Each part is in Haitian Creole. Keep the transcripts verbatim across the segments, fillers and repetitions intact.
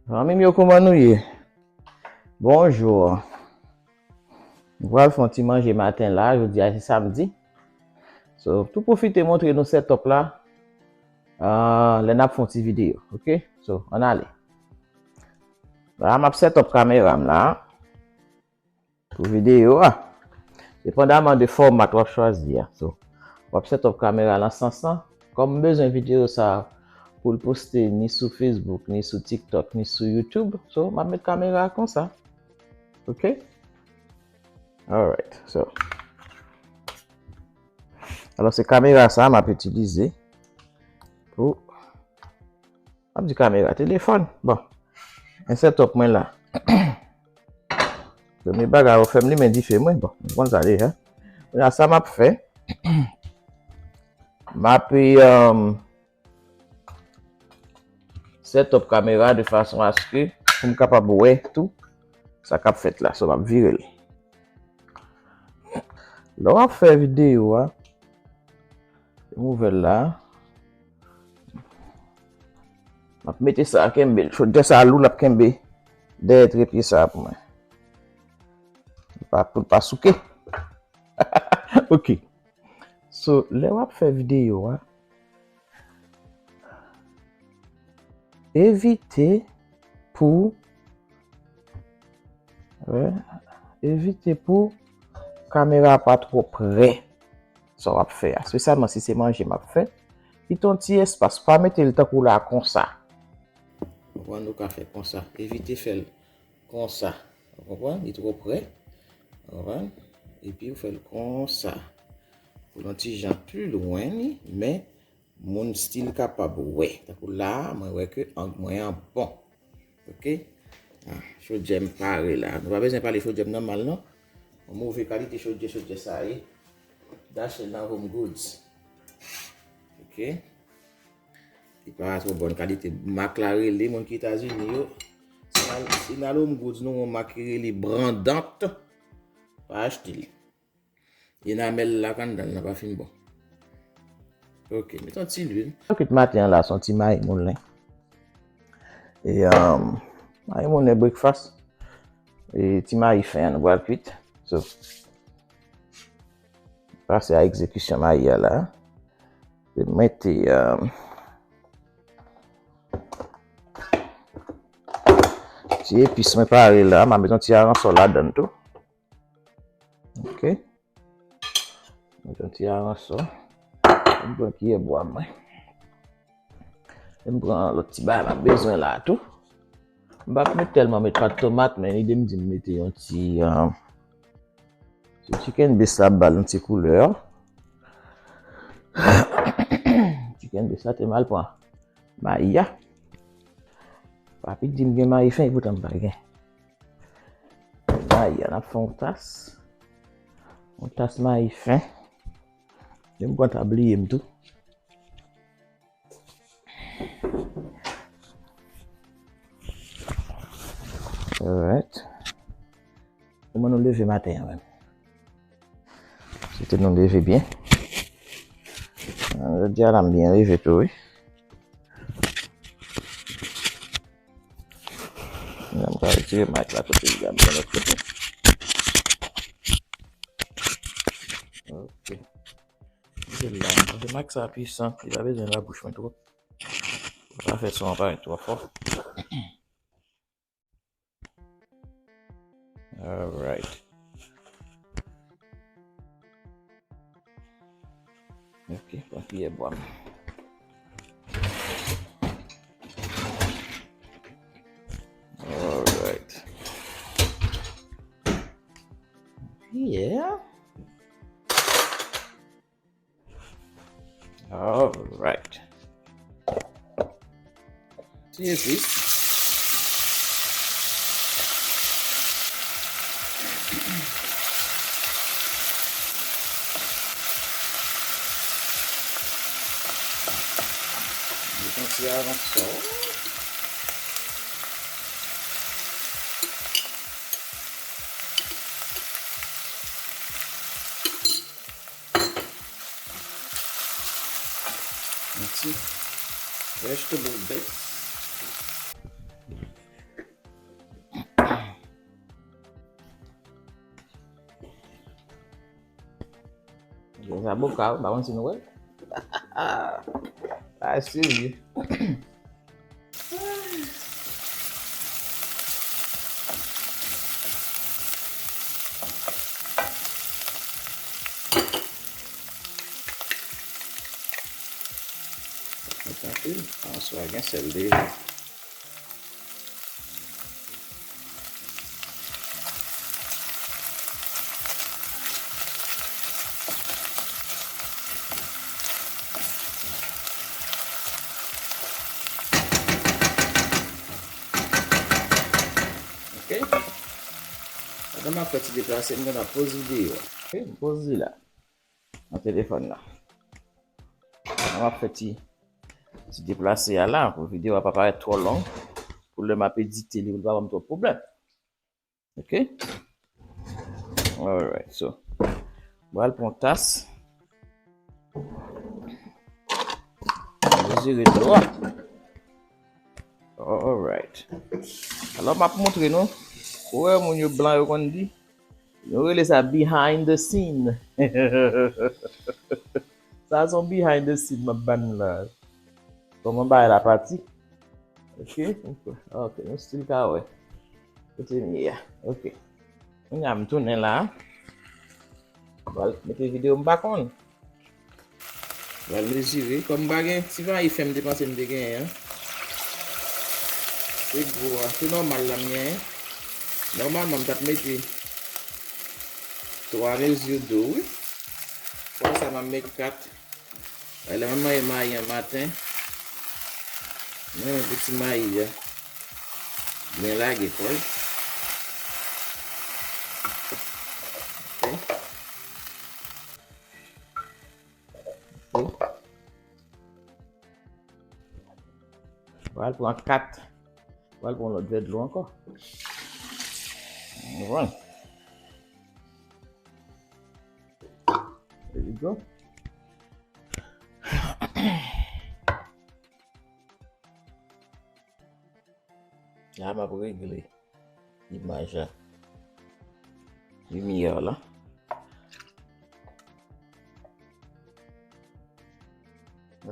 Zanmi m yo, kòman nou ye? Bonjou. Nou pral fè yon ti manje maten la, jodi a se samdi. So, tou pwofite montre nou setup la, ah, lè n ap fè yon ti videyo, oke? So, ann ale. La, m ap setup kamera m la pou videyo a. Depandaman de fòma w ap chwazi a. So, w ap setup kamera nan sans lan. Kòm m bezwen videyo sa a pou l poste ni sou Facebook, ni sou TikTok, ni sou YouTube. So, m ap met kamera a konsa. Oke? Alright. So, alò, se kamera sa a m ap itilize pou, m ap di kamera, telefòn. Bon, men setup mwen la. Premye bagay, ou fè m limen dife mwen. Bon, m konn sa deja. Kounye a, sa m ap fè, m ap, um, setup kamera de fason aske pou m kapab wè tou sa k ap fèt la. So, m ap vire l. Lè w ap fè videyo a, m ouvè l la. M ap mete sa kenbe l. Chodyè sa lou, l ap kenbe dèyè trepye sa pou mwen. Pa, pou l pa souke. Ok. So, lè w ap fè videyo a, evite pou, wè, evite pou kamera pa twò prè sa w ap fè a. Espesyalman si se manje m ap fè, kite yon ti espas, pa mete l tankou la konsa. Konprann, ou ka fè konsa. Evite fè l konsa. Ou konprann? Li twò prè. Ou konprann? Epi ou fè l konsa. Pou l yon ti jan pi lwen li, men moun still kapab wè. Tankou la a, mwen wè ke ang mwen an bon. Ok? Ah, chodyè m pare la. Nou pa bezwen pale chodyè m nan mal, non. Yon move kalite chodyè, chodyè sa ye. M t achte l nan Home Goods. Ok? Li pa twò bòn kalite. Mak la rele, moun ki Etazini yo, si n al, si n al Home Goods, nou wè yon mak ki rele Brandant, pa achte l. Enamèl la k anndan l nan pa fin bon. Ok, met yon ti lwil. Sa m kwit maten an la, se yon ti mayi moulen. E, um, mayi moulen breakfast. E ti mayi fen an nou pral kwit. So, pase a egzekisyon mayi a la. Se mete, um, ti epis mwen pare la. M a met yon ti aransò ladan l tou. Ok. Met yon ti aransò. M pran kiyè bwa mwen. E m pran lòt ti bagay m ap bezwen la tou. M p ap met tèlman, met pat tomat, men lide m di m mete yon ti, um, ti chicken base la, ba l yon ti koulè. Chicken base la te mal pran mayi a. Papi di m gen mayi fen, epoutan m pa gen. Mayi a, n ap fè yon tas. Yon tas mayi fen. Menm pran tabliye m tou. Alright. Kòman nou leve maten an menm? Swete nou leve byen. Jodi a la m byen leve tou, wi. Mwen m ka retire mic la kote li a, m gen lòt kote. Ok. Se la, paske mic sa pwisan, li pa bezwen labouch mwen twòp. Pou sa fè son an parèt twò fò. Alright. Ok, pran kiyè bwa m. Alright. Yeah. Alright. Ti epis. Met yon ti aransò. Yon ti vegetable base. Zaboka, wi, m pa konn si nou wè l. Bagay serye. Mete anpil. Answa gen sèl deja. Ok. Pandan m ap fè ti deplase, m gentan poze videyo a. Ok, m poze la. Nan telefòn nan. Pandan m ap fè ti, ti deplase a la, pou videyo a pa parèt twò long, pou lè m ap edite li, pou l pa ban m twòp pwoblèm. Ok? Alright, so. M pral pran tas. Mezire dlo a. Alright. Alò, m ap montre nou. Ou wè, moun yo blan yo konn di, nou rele sa behind the scene. Sa se yon behind the scene m ap ba nou la. Kòman bagay la pati? Ok, ok, nou still ka wè. Kote m ye a? Ok. Kounye a m tounen la. M pral mete videyo m pa konn. M pral mezire. Kòm m pa gen ti mayi fen m te panse m te genyen an. Se gwo a. Se nòmal la m genyen. Nòmalman m t ap mete twa mezi dlo, wi. Fwa sa m ap met kat. Lè m ap manyen mayi an maten, mwen menm pou ti mayi a byen lage kò l. Ok. Ok. Pral pran kat. Pral pran lòt vè dlo ankò. Alright. There you go. La, m ap regle imaj la. Limyè la.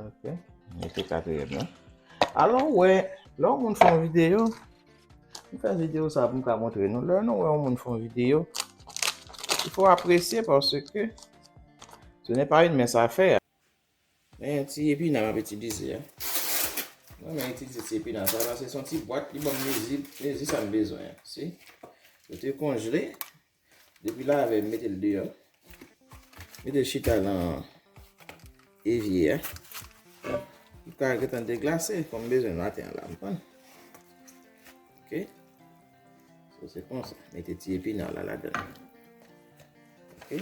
Ok. Mete katriyèm nan. Alò, w wè, lè yon moun fè yon videyo, m fè videyo sa pou m ka montre nou. Lè nou wè yon moun fè yon videyo, il faut apprécier parce que ce n'est pas une mince affaire. Men ti epina m ap itilize a. Mwen renmen itilize ti epina sa paske se yon ti bwat, li ban m mezi, mezi sa m bezwen an. Si? Yo te konjle. Depi la avè m mete l deyò. Mete l chita nan evye a. Li ka gentan deglase, kòm m bezwen maten an la, m konprann. Ok. So, se konsa. Mete ti epina la ladan. Ok.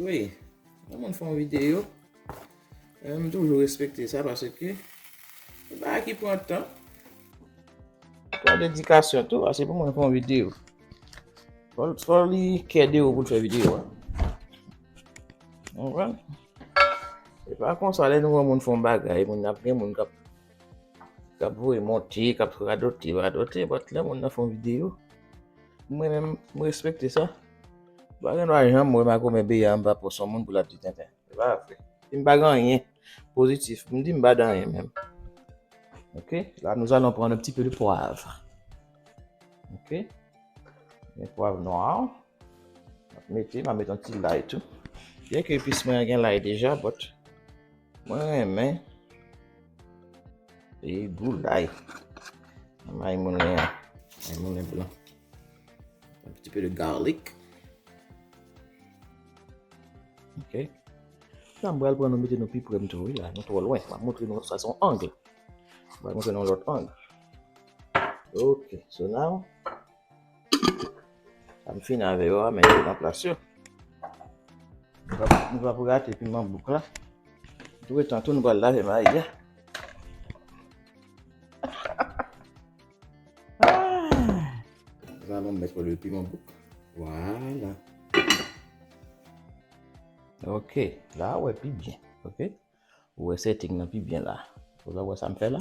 Wi. Yon moun fè yon videyo. Eh, m toujou respekte sa paske se bagay ki pran tan. Pran dedikasyon tou, paske pou moun fè yon videyo, fò, fò li kè de ou pou l fè videyo a. Ou konprann? Se pa konsa, lè nou wè moun fè yon bagay, moun ap gen moun k ap, k ap voye monte, k ap radote, radote, but lè moun nan fè yon videyo, mwen menm, m respekte sa. Pa gen dwa janm wè m ak Omen Beya anba pòs yon moun pou l ap di tenten. Se pa vre. Si m pa gen anyen pozitif, m di m pa gen anyen menm. Ok, là nous allons prendre un petit peu de poivre. Ok, gen pwav nwa. M ap mete, m ap mete yon ti lay tou. Byen ke epis mwen an gen lay deja, but mwen renmen e gou lay. Mayi moulen an, mayi moulen blan. Un petit peu de garlic. Ok. Sa m pral pran nou mete nou pi pre m tou wi la. Nou twò lwen. M ap montre nou sa se yon ang. M pral montre nou lòt ang. Ok. So now, sa m fini avè yo a, men yo nan plas yo. Nou pa, nou pa pou rate piman bouk la. Antretan tou, nou pral lave mayi a. Ah! Nous allons mettre le piment bouc. Voilà. Ok, la ou wè pi byen. Ok. Ou wè setting nan pi byen la. Ou la wè sa m fè la?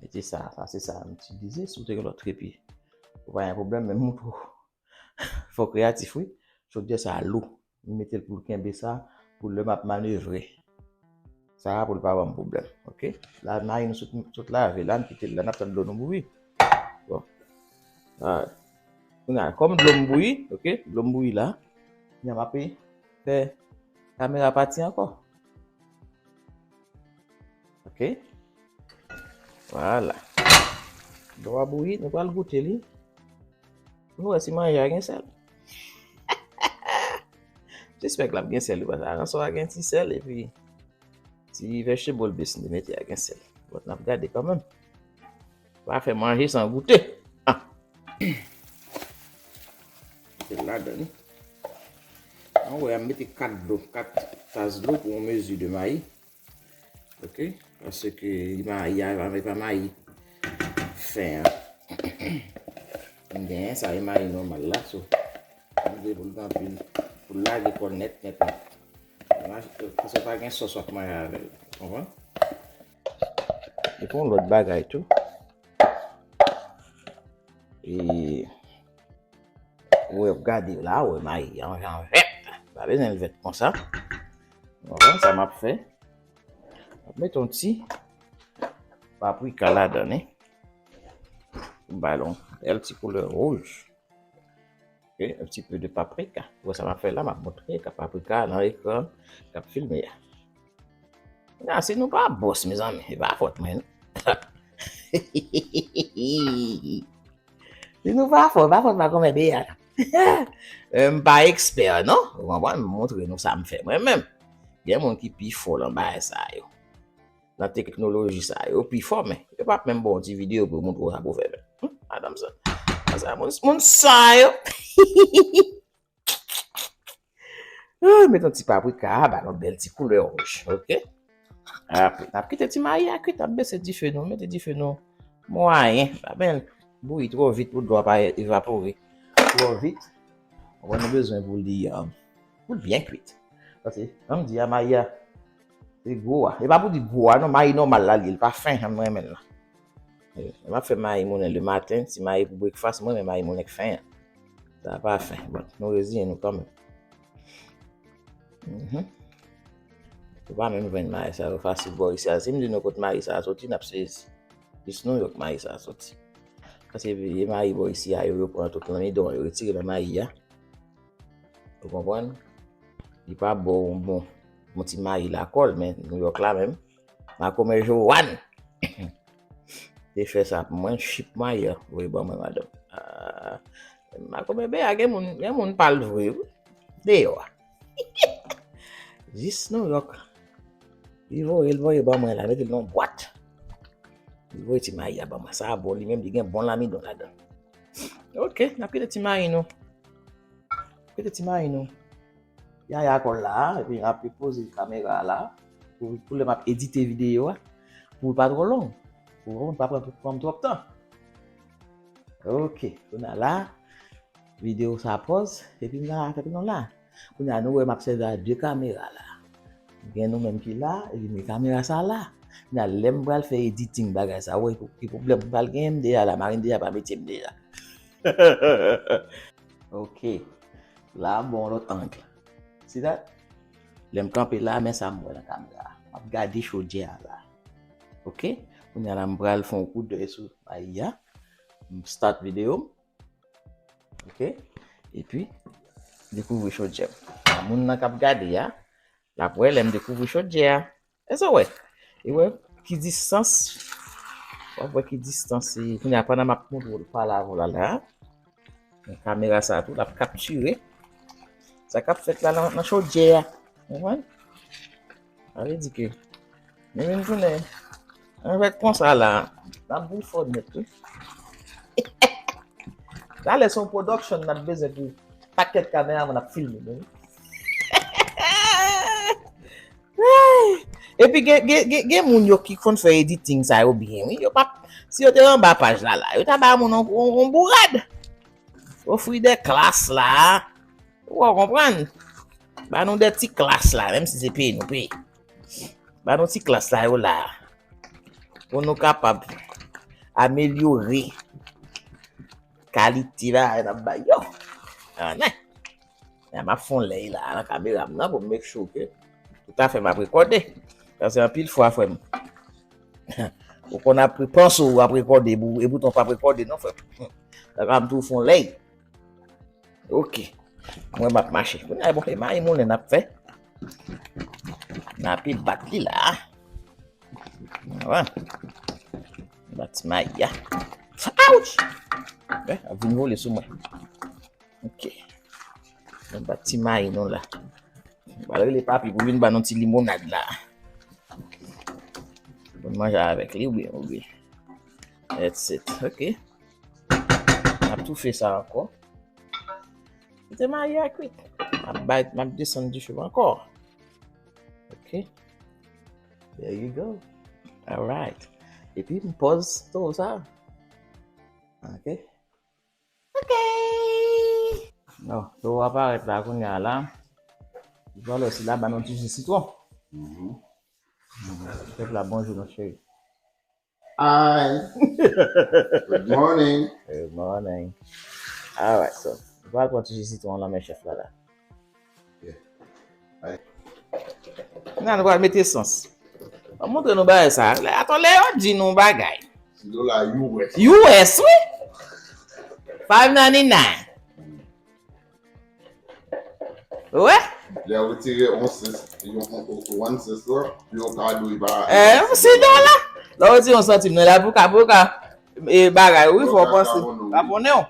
Mete sa, sa se sa m itilize. Si w te gen lòt epi, ou pa gen pwoblèm, men m montre w. Fò w kreyatif wi. Chodyè sa a lou. M mete l pou l kenbe sa, pou lè m ap manevre. Sa a pou l pa ban m pwoblèm, oke? La, mayi nou sot, sot lave la, n kite l la, n ap tann dlo nou bouyi. Bon. Alright. Kounye a, kòm dlo m bouyi, oke? Dlo m bouyi la. Kounye a, m ape fè kamera pati ankò. Oke? Vwala. Dlo a bouyi, nou pral goute li. Nou wè si mayi a gen sèl. Jespè ke l ap gen sèl, wi, paske aransò a gen ti sèl, epi ti vegetable base m te mete a gen sèl. But n ap gade kanmenm. Pa fè manje san goute. Ah. Mete l ladan, wi. An wè, m mete kat dlo, kat tas dlo pou yon mezi de mayi. Oke? Paske li mayi a, li pa mayi fen an. M genyen sa, e mayi nòmal la, so. M vle pou l anpil, pou l lage kò l nèt, nèt, nèt. Paske w pa gen sòs w ap manje avè l. Konprann? Epi yon lòt bagay tou. E, ou wè, gade la, ou wè mayi an jan vèt. Pa bezwen l vèt konsa. Ou konprann sa m ap fè? M ap mete yon ti paprika ladan, wi. Pou bay l yon bèl ti koulè wouj. Ok, un petit peu de paprika. Ou wè sa m ap fè la, m ap montre ka paprika nan ekran k ap filme a. Nan, si nou pa bòs, mezanmi, e pa fòt mwen, non. Si nou pa fò, e pa fòt pa kòmè beya. M pa ekspè, non. Ou konprann? M montre nou sa m fè mwen menm. Gen moun ki pi fò nan bagay sa yo. Nan teknoloji sa yo pi fò, men yo p ap menm ba w yon ti videyo pou yo montre w sa pou w fè, men. Hmm, madanm sa. Sa moun, moun sa yo. Ah, met yon ti paprika, ba l yon bèl ti koulè wouj, ok? Apre, n ap kite ti mayi a kwit, n ap bese dife nou, mete dife nou mwayen, pa byen bouyi twò vit pou dlo a pa evapore twò vit. Ou konprann, nou bezwen pou li, um, pou l byen kwit. Paske, jan m di a, mayi a, se gwo a. E pa pou di gwo a, non, mayi nòmal la li ye, li pa fen jan m renmen l la. E, m ap fè mayi moulen le maten, ti mayi pou breakfast, mwen renmen mayi moulen k fen an. Sa pa fen, but nou reziyen nou kanmenm. Mhm. Ou pa menm jwenn mayi sa yo fasil bò isi a. Si m di nou kot mayi sa a soti, n ap sezi. Jis Nouyòk mayi sa a soti. Paske e mayi bò isi a, yo, yo pran tout lanmidon an, yo retire nan mayi a. Ou konprann? Li pa ba w yon bon, bon ti mayi lakòl, men Nouyòk la menm, makomè Joanne te fè sa pou mwen, chip mayi a, voye ban mwen, madanm. Ah, makomè Beya, gen moun, gen moun pa l vre, wi. Deyò a. Jis Nouyòk. Li voye, li voye ban mwen la, mete l nan yon bwat. Li voye ti mayi a ban mwen. Sa a bon, li menm, li gen bon lamidon ladan. Ok, n ap kite ti mayi nou. Kite ti mayi nou. Yaya kò l la, epi n ap poze kamera a la. Pou, pou lè m ap edite videyo a. Pou l pa twò long. Pou l pa pran, pran m twòp tan. Ok, kounye a la. Videyo sa pòz, epi m la avèk nou la. Kounye a nou wè m ap sèvi a de kamera la. Gen nou menm ki la, epi men kamera sa la. Kounye a lè m pral fè editing bagay sa, ou wè ki pwoblèm m pral genyen m deja la, Marine deja pa mete m deja. Ok. La, bon, lòt ang. See that? Lè m kanpe la, men sa m wè nan kamera. M ap gade chodyè a la. Ok? Kounye a la, m pral fè yon koudèy sou mayi a. M start videyo m. Ok? Epi, dekouvri chodyè m. A moun nan k ap gade a, l ap wè lè m dekouvri chodyè a. Èske w wè? E wè ki distans, w ap wè ki distans, e kounye a pandan m ap montre w pale avè w la, la, men kamera sa tou, l ap kaptire sa k ap fèt la nan, nan chodyè a. Ou konprann? Sa vle di ke nou vin tounen anvèk konsa la, n ap vin fò nèt, wi. Talè se yon production n ap bezwen pou pakèt kameramann ap filme nou. Epi gen, gen, gen, gen moun yo ki konn fè editing sa yo byen, wi. Yo p ap, si yo te anba paj la, la, yo ta ba moun yon, yon, yon bourad. Ofri de klas la. Ou konprann? Ba nou de ti klas la, menm si se peye nou peye. Ba nou ti klas la yo la. Pou nou kapab amelyore kalite bagay n ap bay yo. Amen. M ap fè yon lèy la nan kamera m nan pou m make sure ke tout afè m ap rekòde. Paske anpil fwa, frè m, ou konn ap panse w ap rekòde, e poutan w p ap rekòde non, frè m. Sa ka m tou fè yon lèy. Ok. Mwen m ap mache. Kounye a, bon, e mayi moulen n ap fè. N ape bat li la. Wè. Bat ti mayi a. Ouch! Eh, ap vin vole sou mwen. Ok. Mwen bat ti mayi nou la. Mwen pral rele papi pou vin ban nou ti limonad la. Pou n manje avèk li oubyen, oubyen. That's it. Ok. N ap toufe sa ankò. Kite mayi a kwit. M ap bay, m ap desann dife ankò. Ok. There you go. Alright. Epi m pòz towo sa. Ok. Ok. Non, towo a parèt la kounye a la. Valè si la ba nou ti ji sitwon. Mhm. Mhm. Pèp la, bonjou, non, cheri. Hi. Good morning. Good morning. Alright, so, nou pral pran ti ji sitwon nan men chèf la la. Yeah. Hi. Nan, nou pral mete esans. Ban m montre nou bagay sa. Lè, atò, lè yo di nou bagay. Si dola U S. U S, wi. Five ninety-nine. Wè? Lè yo retire yon sens, yon, yon, yon one sens la, pou yo ka dwe ba. Eh, sis dola. Lè yo retire yon santim nan la pou ka, pou ka, e, bagay, wi, fò w panse. Kaponnen w.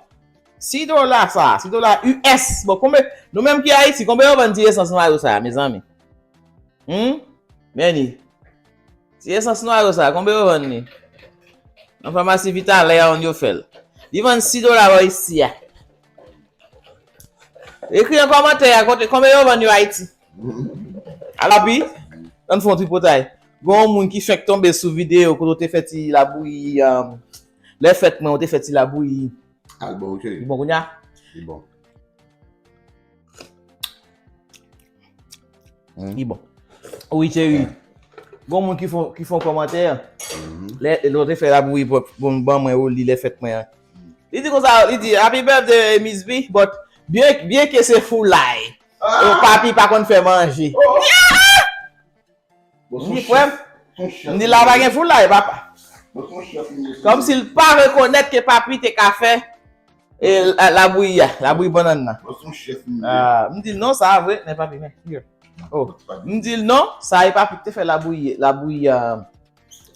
Sis dola sa, sis dola U S. Bon, konbyen, nou menm ki Ayiti, konbyen yo vann ti esans nwa yo sa, mezanmi? Hmm? Men li. Ti esans nwa yo sa, konbyen yo vann li? Nan famasi Vitalè a, on yo fè l. Li vann sis dola bò isi a. Ekri nan kòmantè a, kote, konbyen yo vann yo Ayiti? Alapi, ann fè yon tripotay. Gen yon moun ki fenk tonbe sou videyo kote w te fè ti labouyi, um, lè fèt mwen, w te fè ti labouyi. Al bon, ok. Li bon kounye a? Li bon. Hmm. Li bon. Wi, cheri. Gon moun ki fè, ki fè yon kòmantè. Mhm. Lè, lè w te fè labouyi pou, pou ban mwen ou li lè fèt mwen an. Li di konsa, li di, "Happy birthday, Miss B, but byen, byen ke se foulay. Ah! Papi pa konn fè manje." Oh! Yeah! Bon, son chèf. Li frè m. Son chèf. Li la pa gen foulay, papa. Bon, son chèf, li ye. Kòmsi l pa rekonèt ke papi te ka fè, e, la, labouyi a, labouyi bannann nan. Bon, son chèf, li ye. Ah, m di l non, sa vre, men papi, men, yo. Oh. M di l non, sa e papi ki te fè labouyi, labouyi, ah,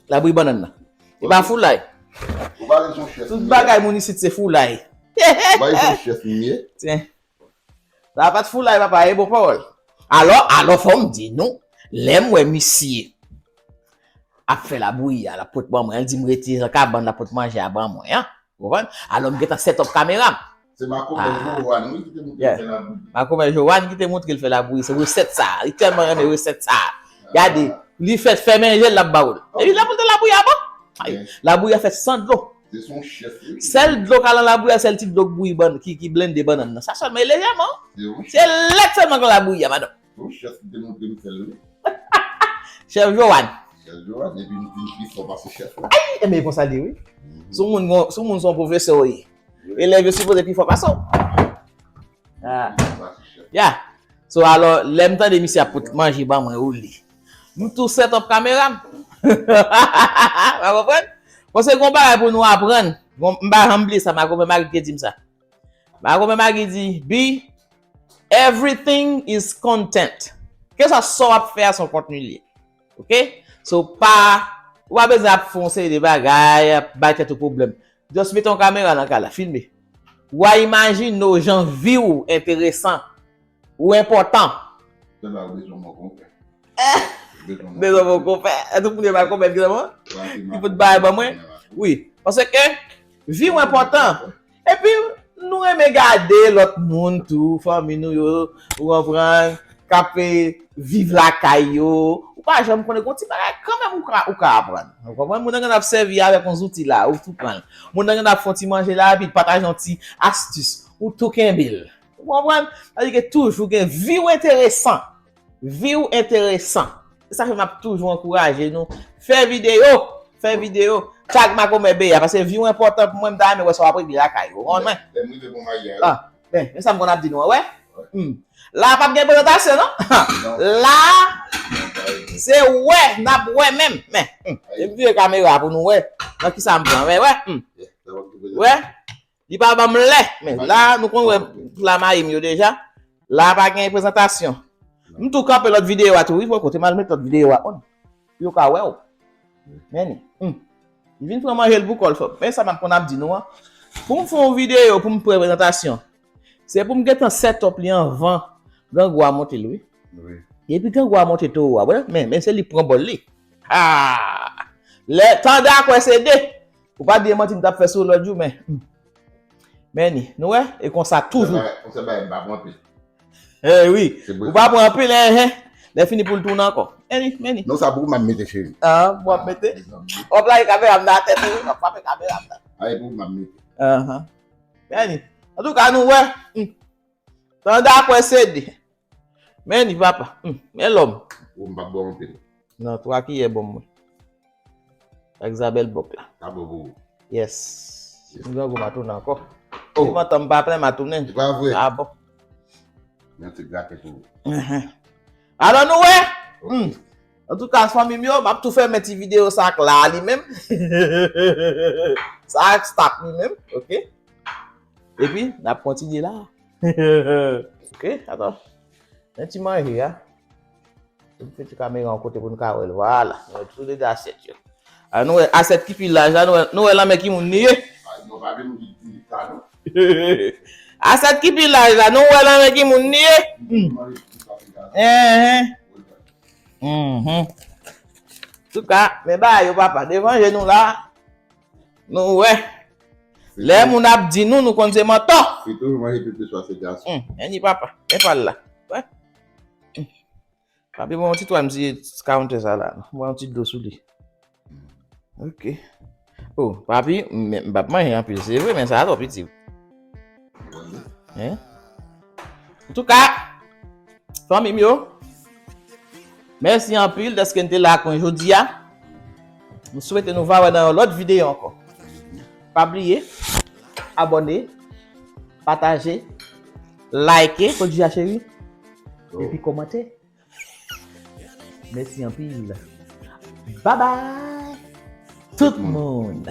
labouyi bannann nan. E pa foulay. Ou pa gen son chèf, li ye. Tout bagay moun isit se foulay. Ou pa gen son chèf, li ye. Tiens. Sa pa t foulay, papa, e bon pawòl. Alò, alò, fò m di nou, lè m wè misye ap fè labouyi a, l ap pot ban mwen, l di m rete nan kabann, l ap pot manje a ban mwen, an. Ou konprann? Alò, m gentan set up kamera m. Se makomè Joanne, wi, ki te montre l fè labouyi. Makomè Joanne ki te montre l fè labouyi. Se resèt sa. Li tèlman renmen resèt sa. Gade, li fè, fèmen je l, l ap ba w l. Epi l ap montre labouyi a bon. Ay, labouyi a fèt san dlo. Se son chèf, wi. Sèl dlo k al nan labouyi a, sèl ti dlo k bouyi bann, ki, ki blende bannann nan. Sa sèlman e lejèman. Se lèt sèlman k nan labouyi a, madanm. Son chèf ki te montre m fè l, wi. Chèf Joanne. Chèf Joanne, epi m vin pi fò pase chèf la. Ay, enben e konsa l ye, wi. Mhm. Si yon moun, si yon moun se yon pwofesè w ye. Elèv yo sipoze pi fò pase w. Ah. Ya. So, alò, lè m tande misye ap pot manje ban mwen, ou li. M tou set up kamera m. Ou konprann? Paske gon bagay pou nou aprann. Gon, m pa janm bliye sa, makomè Magid te di m sa. Makomè Magid di, "B, everything is content." Keswa sa w ap fè a se yon kontni li ye. Ok? So, pa, ou pa bezwen ap fè yon seri de bagay, ap bay tèt ou pwoblèm. Just mete yon kamera nan kay la, filme. Ou a imajine w jan vi w enteresan, ou enpòtan. Sèlman ou bezwen yon konpè. Bezwen yon Bezwen yon konpè. E tout moun yo pa konpè, ki pou bay ban mwen? Wi. Paske vi w enpòtan. Epi, nou renmen gade lòt moun tou, fanmi nou yo, ou konprann, k ap, eh, viv lakay yo. Ou pa janm konnen, gon ti bagay kanmenm ou ka, ou ka aprann. Ou konprann? Moun nan gen ap sèvi avèk yon zouti la, ou tou pran l. Moun nan gen ap fè yon ti manje la, epi l pataje yon ti astis, ou tou kenbe l. Ou konprann? Sa vle di ke toujou gen vi w enteresan. Vi w enteresan. Se sa fè m ap toujou ankouraje nou. Fè videyo! Fè videyo! Tag Makomè Beya, paske vi w enpòtan pou mwen, m ta renmen wè sa w ap regle lakay ou. Ou konprann mwen? Lè m rive pou maryaj. Ah, men, men sa m konn ap di nou an, wè? Hmm. La p ap gen prezantasyon, non? La, se wè, n ap wè menm. Men, hmm. E m vire kamera pou nou wè. Nan ki sa m pran, wè, wè. Hmm. Wè. Li pa ban m lè. Men la, nou konn wè la mayi m yo deja. La pa gen prezantasyon. M tou kanpe lòt videyo a tou, wi, poko. Te m al met lòt videyo a on. Pou yo ka wè w. Men li. Hmm. Li vin pran manje l pou kò l fò. Men sa m ap konn ap di nou an. Pou m fè yon videyo, pou m pran prezantasyon, se pou m gentan set up li anvan grangou a monte l, wi. Wi. Epi grangou a monte towo a, wè, men, men se li pran bòl li. Ha! Lè tande a kwè se de. Ou pa di e manti m t ap fè sou lòt jou, men. Hmm. Men ni, nou wè, e konsa toujou. Konsa bagay m pa pran anpil. Eh wi, ou pa pran anpil, enhen. Lè fini pou l tounen ankò. Men ni, men ni. Non, sa pou m ap mete, cheri. Ah, pou ap mete? Wap lage kamera m nan atè tou, wap frape kamera m nan. Ay, pou m ap mete. Ahan. Men ni. Antouka, nou wè. Hmm. Tande a kwè se de. Men ni, papa. Hmm. Men lòm. Ou m pa bò anpil. Non, twa kiyè bon mwen. Ak Zabèl bòk la. Sa bon pou ou. Yes. Yes. M grangou m a tounen ankò. Oh. Epi antan m pa plen m a tounen. Se pa vre? Sa bon. Men ti grate pou ou. Enhen. Alò nou wè? Ok. Hmm. Antouka, fanmi m yo, m ap tou fèmen ti videyo sa ak la li menm. Sa ak stop li menm, ok? Epi, n ap kontinye la. Ok, atann. Men ti manje a. Pou nou fè ti kamera yon kote pou nou ka wè l. Vwala. Nou wè tou de asyèt yo. A, nou wè asyèt ki pi laj la, nou wè, nou wè lanmè ki moun li ye. Asyèt ki pi laj la, nou wè lanmè ki moun li ye. Hmm. Enhen. Mhm. Antouka, men bagay yo, papa. Devan je nou la, nou wè. Lè moun ap di nou, nou konn se mantò. Fi toujou manje pi plis pase gason. Hmm. Men ni, papa. Men pa l la. Wè. Papi, mwen yon ti twal, m ti counter sa la. Mwen yon ti dlo sou li. Ok. Oh, papi, m, m p ap manje anpil, se vre, men sa a twò piti. Hein? Antouka, fanmi m yo, mèsi anpil dèske n te la ak mwen jodi a. M swete nou va wè nan yon lòt videyo ankò. Pa bliye, abòne, pataje, like, Kodja cheri, epi kòmante. Mèsi anpil. Babay tout moun.